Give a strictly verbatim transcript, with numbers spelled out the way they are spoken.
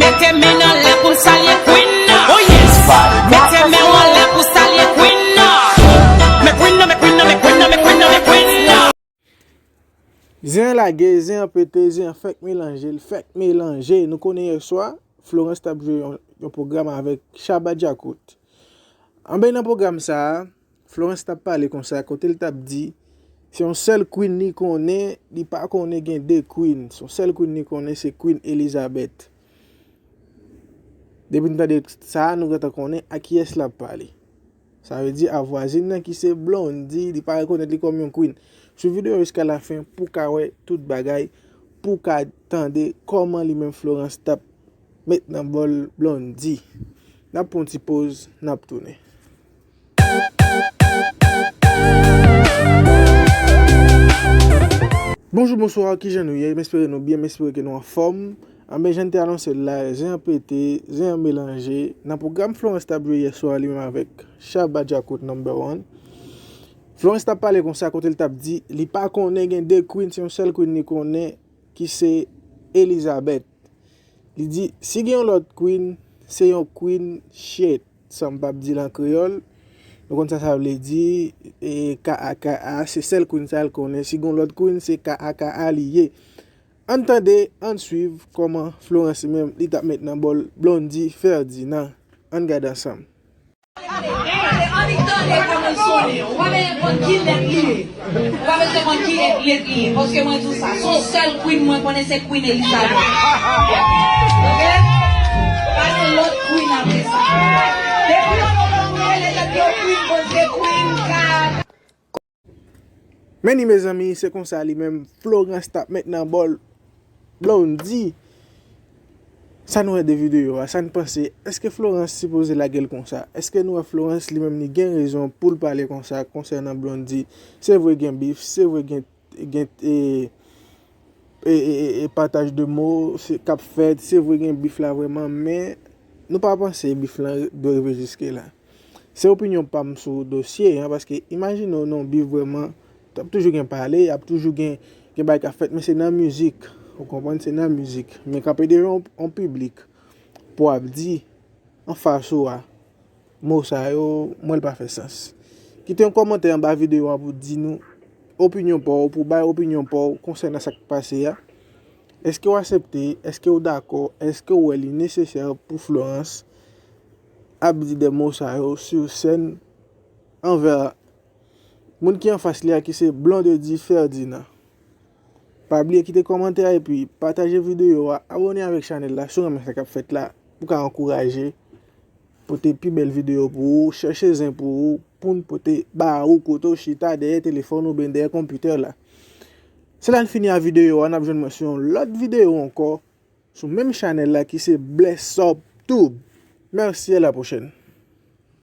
Mete men nan lè pou m salye Queen nan. Oh yes. Mete men w anlè pou salye Queen nan. Men Queen nan, men Queen nan, men Queen nan, men Queen nan, men Queen nan. Zen an lage, zen an pete, zen an fèk melanje, l fèk melanje. Nou konnen yè swa, Florence t ap jwe yon, yon pwogram avèk Shabba Djakout. Anben nan pwogram sa a, Florence t ap pale konsa, kote l t ap di, se yon sèl Queen li konnen, li pa konnen gen de Queen. Se yon sèl Queen li konnen, se Queen Elizabeth. Depi n tande sa a, nou gentan konnen a kiyès l ap pale. Sa vle di a vwazin nan ki se Blondie, li pa rekonèt li kòm yon Queen. Swiv videyo a jiska lafen pou w ka wè tout bagay, pou w ka tande kòman li menm Florence t ap met nan bòl Blondie. N ap pran yon ti poz, n ap tounen. Bonjou, bonswa, kijan nou ye? M espere nou byen, m espere ke nou anfòm. Anben, jan n te anonse l la, zen an pete, zen an melanje. Nan pwogram Florence t ap jwe yè swa li menm avèk Shabba Djakout number one. Florence t ap pale konsa kote l t ap di, li pa konnen gen de Queen, se yon sèl Queen li konnen ki se Elizabeth. Li di, si gen yon lòt Queen, se yon Queen shit, sa m p ap di l an kreyòl. Nou konn sa sa vle di, e, K A K A, se sèl Queen sa l konnen. Si gen yon lòt Queen, se K A K A li ye. Ann tande, ann swiv kòman Florence menm, li t ap met nan bòl Blondie Ferdinand. Ann gade ansanm. Annik tande kòman l sonnen. Ou pa bezwen konn ki lèt li ye. Ou pa bezwen konn ki lèt li ye. Paske mwen di w sa. Se yon sèl Queen mwen konnen, se Queen Elizabeth. Oke? Pa gen lòt Queen apre sa. Depi yon lòt moun rele tèt yo Queen, bon, se Queen ka. Men ni, mezanmi, se konsa li menm Florence t ap met nan bòl Blondie. Sa nou wè de videyo a, sa n panse? Èske Florence sipoze lage l konsa? Èske nou wè Florence li menm li gen rezon pou l pale konsa konsènan Blondie? Se vre gen bif, se vre gen, gen, e, e, e, e, e pataj de mo se, k ap fèt, se vre gen bif la vrèman, men nou pa panse bif lan dwe rive jiske la. Se opinyon pa m sou dosye an, paske imajine w nan yon bif vrèman, t ap toujou gen pale, ap toujou gen, gen bagay k ap fèt, men se nan mizik, ou konprann, se nan mizik. Men kanpe devan yon, yon piblik pou w ap di anfas ou a, mo sa yo, mwen l pa fè sans. Kite yon kòmantè anba videyo a pou di nou opinyon pa w, pou bay opinyon pa w konsènan sa k pase a. Èske w aksepte? Èske w dakò? Èske w wè li nesesè pou Florence ap di de mo sa yo sou sèn anvè moun ki anfas li a, ki se Blondedy Ferdinand? Pa bliye kite kòmantè a epi pataje videyo a, abòne avèk chanèl la si w renmen sa k ap fèt la, pou w ka ankouraje, pote pi bèl videyo pou ou, chèche zen pou ou, pou n pote ba ou kote w chita dèyè telefòn oubyen dèyè konpitè la. Se la n fini a videyo a, n ap jwenn mwen sou yon lòt videyo ankò, sou menm chanèl la ki se Bless Up Tube. Mèsi, à la prochaine.